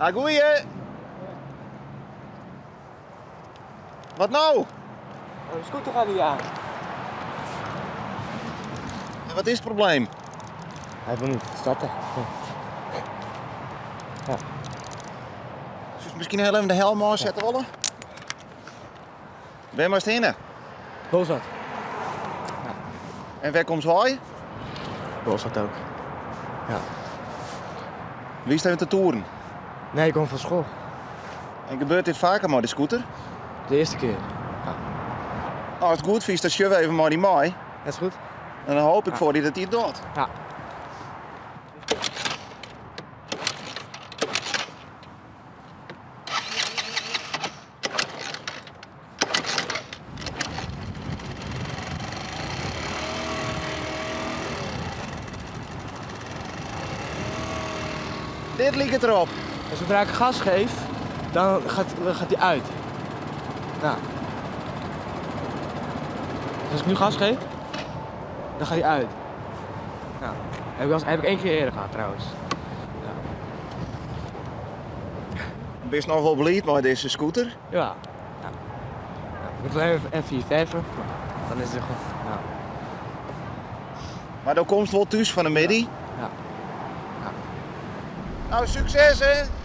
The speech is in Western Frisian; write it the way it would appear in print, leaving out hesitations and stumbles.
Ha goeie! Wat no? Oh, de scooter gaat niet aan. En wat is it probleem? Hy wol net starte. Ja. Soest miskien hiel even de helm ôfsette wolle? Wêr moatst hinne? Bolsward. En wêr komst wei? Bolsward ook. Ja. Wiest even te toeren? Nee, ik kom fan skoalle. En gebeurt dit faker mei de scooter? De earste kear. Ja. Nou, as it goed fynst, dan sjogge we even mei dy mei. Dat is goed. En dan hoop ik foar dy dat dy it docht. Ja. Dit liket derop. En zodra ik gas geef, dan gaat, dan gaat hij uit. Nou. Dus als ik nu gas geef, dan gaat hij uit. Nou, heb ik, al, heb ik één keer eerder gehad trouwens. Ja. Bist noch wol bliid mei dizze scooter? Ja. ja. ja. Ik moet even even verven, dan is het goed. Ja. Mar do komst wol thús fan 'e middei? Ja. ja. Nou, sukses hè!